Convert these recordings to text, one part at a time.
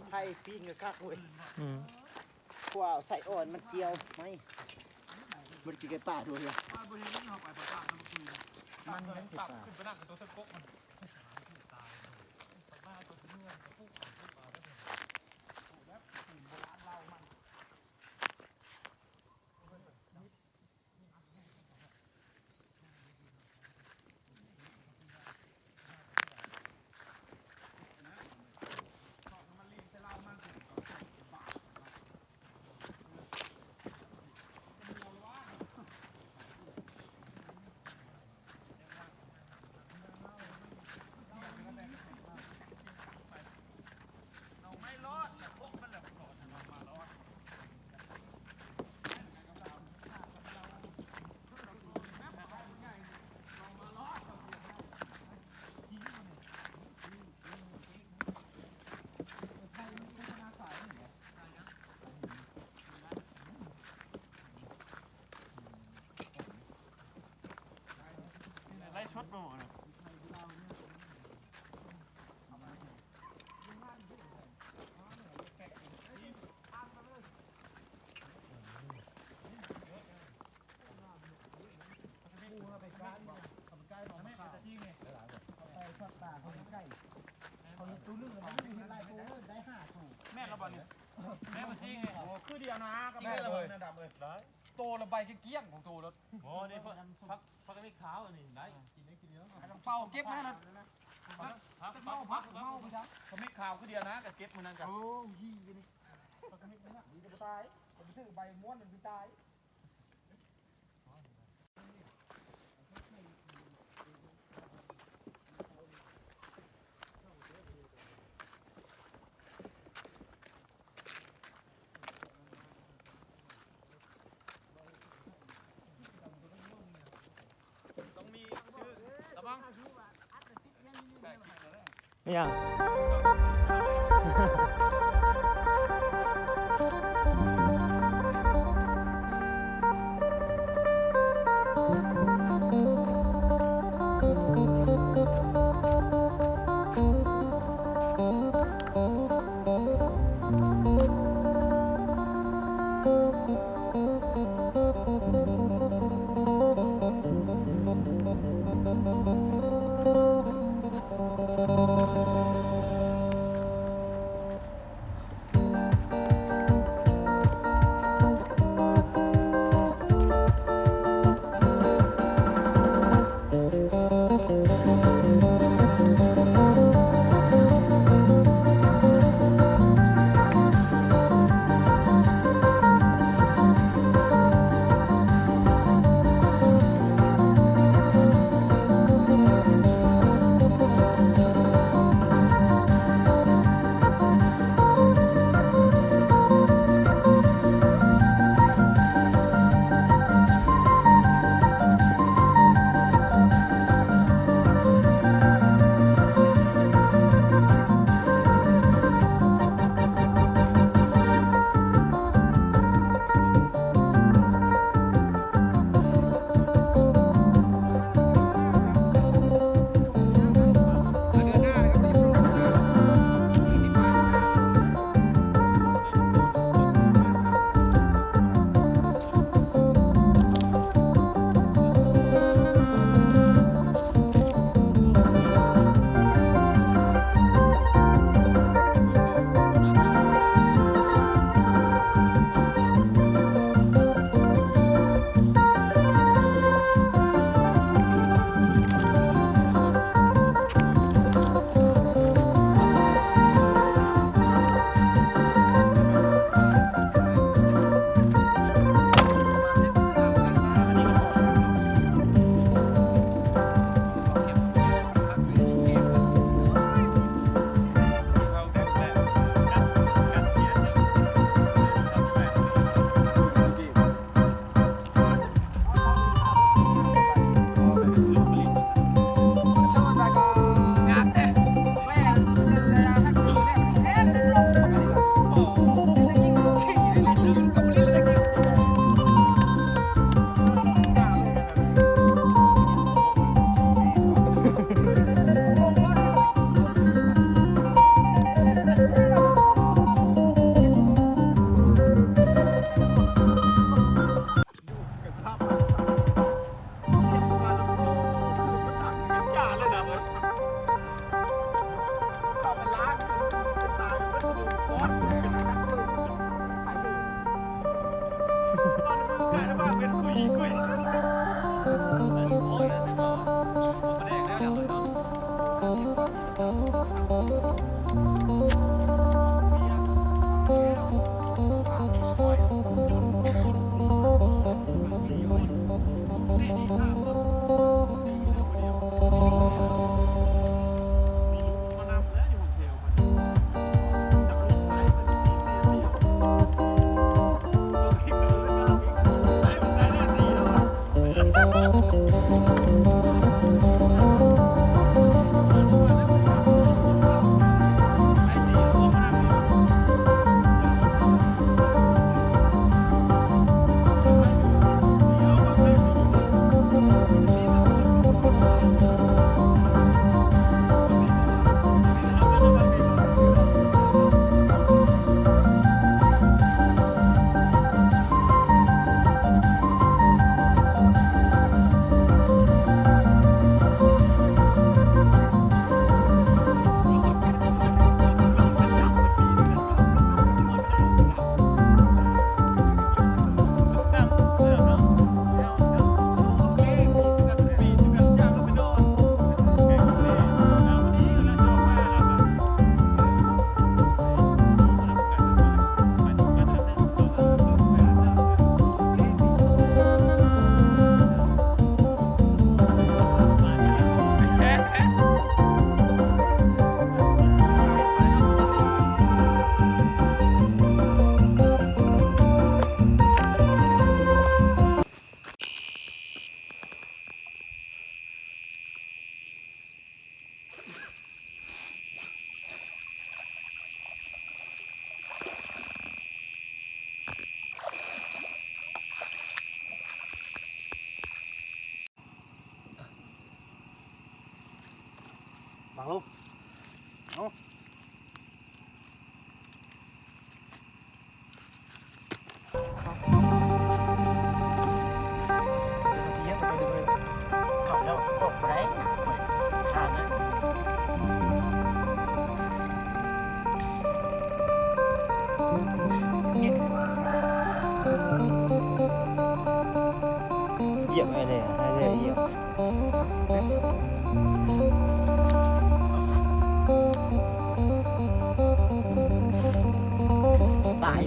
ໄຂ່ປີ້ງກໍຄັກເວີຍ. ອືມ ພວກໃສ່ອ່ອນມັນກ່ຽວໄໝ? ບໍ່ໄດ້ກິນໄກ່ປ່າໂດນລະ. ມັນຍັງເປັນປ່າ. ໄລຟ໌ສົດບໍ່ນະ? ແມ່ນລະບໍ່ນີ້? ແມ່ນມັນຈິງນີ້. ໂອ້ ຄືດຽວນະ ກັບແມ່ນລະເວີຍ ນັ້ນດຳເອີຍ. ໂຕລະໃບກ້ຽງໆຂອງໂຕລະ. ບໍ່ ນີ້ ຜັກ ຜັກກະເມັກຂາວອັນນີ້ໄດ້ ກິນໄດ້ຄືດຽວ. ເປົ່າເກັບມານະ. ຜັກ ຜັກ ເມົາ ຜັກ ເມົາໄປຊະ. ຜັກກະເມັກຂາວຄືດຽວນະ ກໍເກັບມື້ນັ້ນກະ. ໂອ້ຍ ນີ້ ຜັກກະເມັກນີ້ນະ ມີແຕ່ບໍ່ຕາຍ. ໄປຊື້ໃບມ່ວນມັນຄືຕາຍ. ຕ້ອງມີຊື່ ລະວັງ. ແມ່ນຫຍັງ? ບັງລົງ ເອົາ. ຢຽບໄວ້ເລີຍ ໃຫ້ເລີຍຢຽບ. ຕາຍ.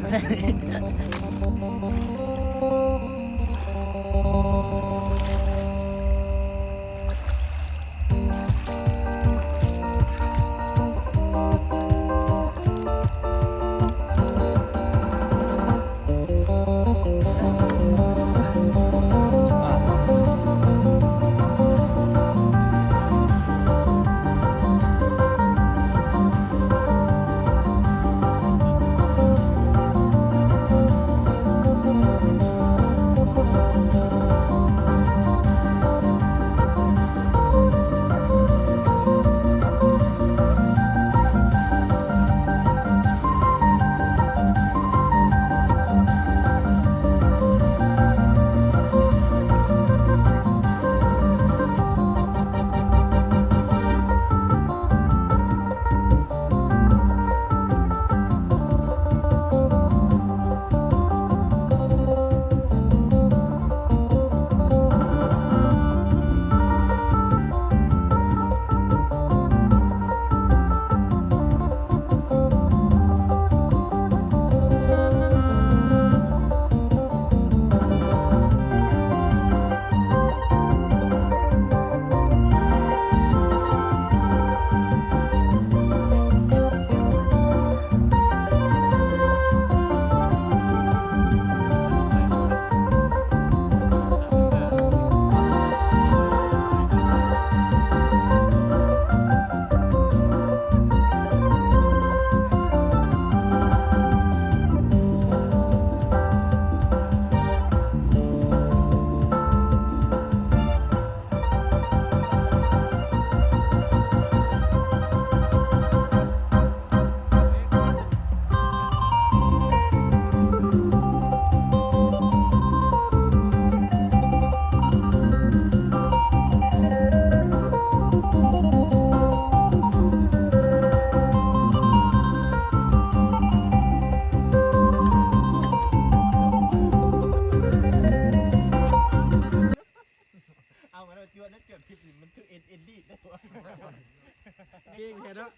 ເກັ່ງແທ້ເນາະ.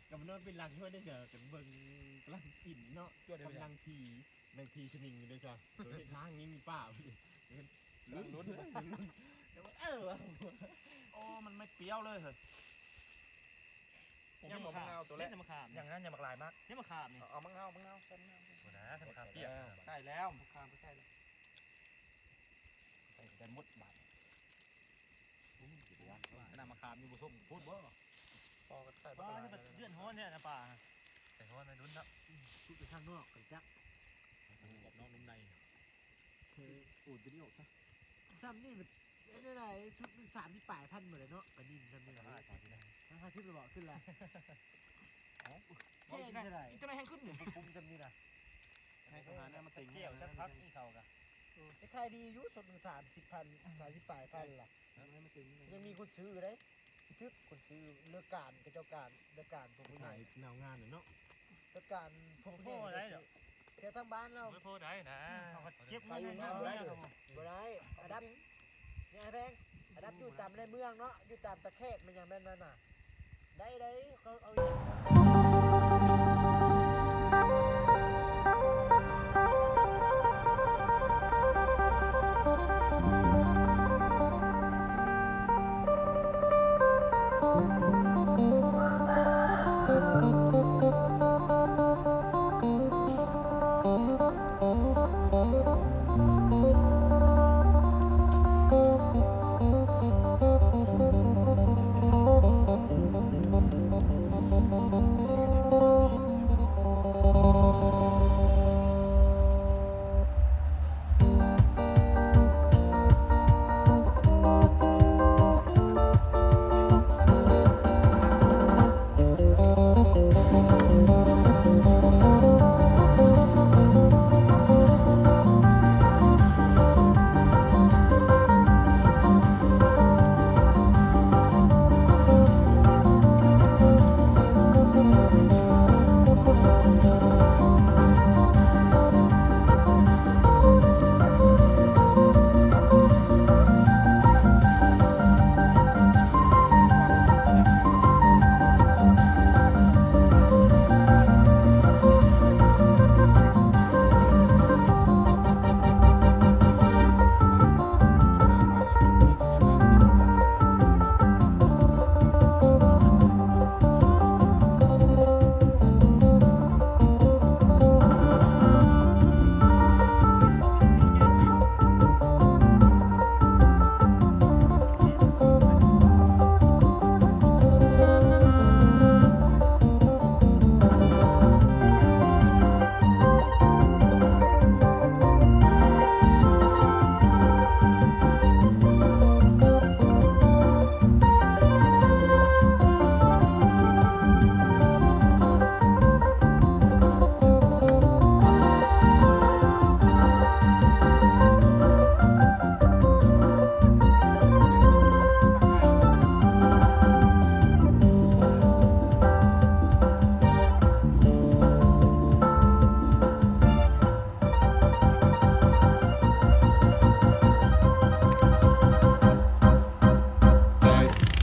ກໍມານອນເປັນຫຼັງເພິ່ນເດ້ ກໍເບິ່ງກຳລັງກິນເນາະ ກຳລັງພີ ນັ່ງພີສະມິງຢູ່ເດ້ຊະ ໂດຍທາງນີ້ມີປາ ລຸ້ນ ລຸ້ນ ລຸ້ນ ເອີ ໂອ້ ມັນໄມ່ປ່ຽວເລີຍເຮີ້ຍ. ຍັງບໍ່ ບັກນາວໂຕແລກ ຍັງບໍ່ຂາມ ຍັງນັ້ນ ຍັງບັກຫຼາຍມາກ ຍັງບໍ່ຂາມນີ້ ເອົາບັກນາວ ບັກນາວ ໃສ່ບັກນາວ ໃສ່ບັກຂາມປ່ຽວ ໃສ່ແລ້ວ ບັກຂາມກໍໃສ່ແລ້ວ ໃສ່ໄດ້ໝົດບາດ. ນ້ຳມະຂາມຢູ່ບໍ່ສົ້ມໂພດບໍ່? ພໍກໍໃສ່ບັກຫຼາຍ ເດືອນຮ້ອນແທ້ນະປາ ໃສ່ຮ້ອນໄວ້ລຸ້ນເນາະ ຊຸກໄປທາງນອກໄປຈັກ ກອບນອກນຸ່ມໃນ ເອີ ໂອນຕົວນີ້ອອກຊະ ຊ້ຳນີ້ມັນເປັນແນວໃດ ຊຸກໜຶ່ງສາມສິບປາຍພັນໝົດແຫຼະເນາະ ປານິນຊ້ຳນີ້ ຫ້າສິບ ຫ້າສິບແລ້ວບໍ່ ຂຶ້ນລະ ເອົ້າ ແພງເທົ່າໃດ ອີກຈັ່ງໃດແຮງຂຶ້ນນີ້ ຄຸ້ມໆ ຊ້ຳນີ້ນະ ໃຫ້ເຂົາຫາແນວມາເຕັງ ແກ້ວຈັກພັກອີເຂົາກະ ເອີ ໄດ້ຂາຍດີຢູ່ ຊຸກໜຶ່ງສາມສິບພັນ ສາມສິບປາຍພັນລະ ຍັງມີຄົນຊື້ເດ້ ຖືກຄົນຊື້ເລີກການ ເຂົາເຈົ້າການ ເລີກການພວກຜູ້ໃຫຍ່ ຂາຍແນວງານນະເນາະ ເລີກການພວກຜູ້ໃຫຍ່ ບໍ່ພໍໄດ້ດອກ ແຖວທາງບ້ານເຮົາ ບໍ່ພໍໄດ້ນະ ເຂົາກໍເກັບເງິນໃຫ້ເຂົາ ບໍ່ໄດ້ ບໍ່ໄດ້ ອັນດັບ ນີ້ອ້າຍແພງ ອັນດັບຢູ່ຕາມໃນເມືອງເນາະ ຢູ່ຕາມຕະແຄກແມ່ນຫຍັງແມ່ນນັ້ນນະ ໄດ້ ໄດ້ ເຂົາເອົາ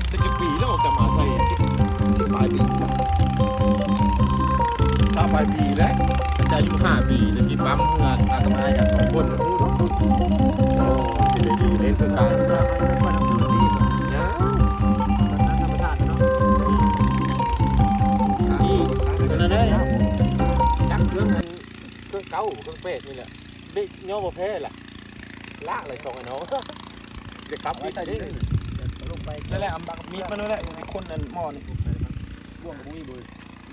ແຕ່ຈັກປີແລ້ວ ອອກຈາກມະຫາໄຊ ສິບ ສິບປາຍປີ ຊາວປາຍປີແລ້ວ ຕັ້ງແຕ່ອາຍຸຫ້າປີ ແຕ່ກີ້ປ້ຳເຮືອນ ພາກັນມາກັນສອງຄົນ ໂອ້ ເປັນໄດ້ດີເດ້ ຄືກັນ ທຳມະຊາດເນາະ ນີ້ ຕົວນັ້ນເດ້ ຈັກເຄື່ອງອັນ ເຄື່ອງເກົ່າ ເຄື່ອງແປດນີ້ແຫຼະ ເບຣກຍໍບໍ່ແພ້ລະ ລາກຫຼາຍສອງອັນເນາະ ເດ ຂັບ ໃສ່ເດ້ ລົງໄປ ນັ້ນແຫຼະ ເອົາບັກມີດມາໂລດແຫຼະ ຄົນອັນໝໍ້ນີ້ ບ່ວງກໍບໍ່ມີເບີ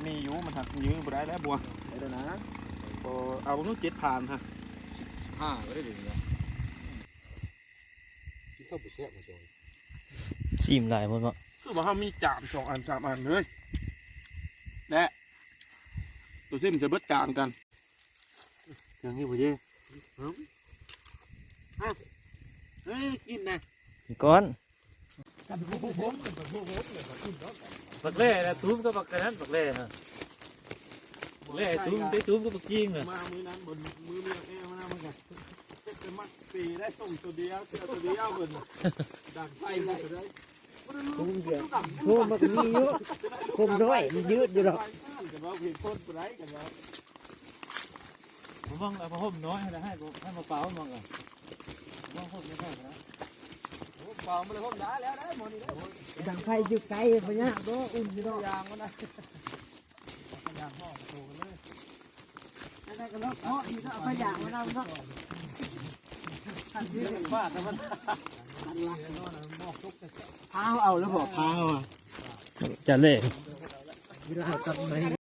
ມີຢູ່ ມັນຫາກຢື້ອບໍ່ໄດ້ແລ້ວບ່ວງ ໄດ້ແລ້ວນະ ເອີ ເອົາເບິ່ງດູ ເຈັດພັນຮະ ສິບ ສິບຫ້າກໍໄດ້ເດ ກິນເຂົ້າບໍ່ແຊບ ຊີມຫຼາຍໂພດເນາະ ຄືວ່າເຮົາມີຈານສອງອັນສາມອັນເລີຍ ແລະ ໂຕຊິມໃສ່ເບິດຈານກັນ ເຖິງນີ້ບໍ່ເຈ້ ເອີ ອ່ະ ເອີ ກິນນະ ກິນກ່ອນ ບັກແຫຼນະ ຕຸ້ມກັບບັກກະນັ້ນ ບັກແຫຼນະ ບັກແຫຼນະ ຕຸ້ມ ໄປຕຸ້ມກັບບັກຈິງນະ ມາມື້ນັ້ນ ມື້ເມຍແອມານຳກັນ ເປັນໄປມັດປີໄດ້ ສົ່ງຕົວດຽວ ເສື້ອຕົວດຽວເພິ່ນ ດັງໄຟເລີຍ. โฮมเดียว โฮมมันก็มีอยู่ โฮมน้อยมันยืดอยู่ดอก ผมว่าเอาผ้าห่มน้อยให้ ให้มาเป่ามันก่อน ผมว่าห่มไม่ได้นะ เป่ามันเลยห่มได้แล้วนะ หมอนี่นะ ดังไฟอยู่ไกล พะยะ บ่อุ่นอยู่ดอก ยางมันนะ ยางห่อโตเลย แล้วก็เลาะเคาะอีก เอาผ้ายางมานำเนาะ ฟาดแล้วมัน พาเอาแล้วบ่ พาเอาอะ จัดเลย เวลาตัดไม้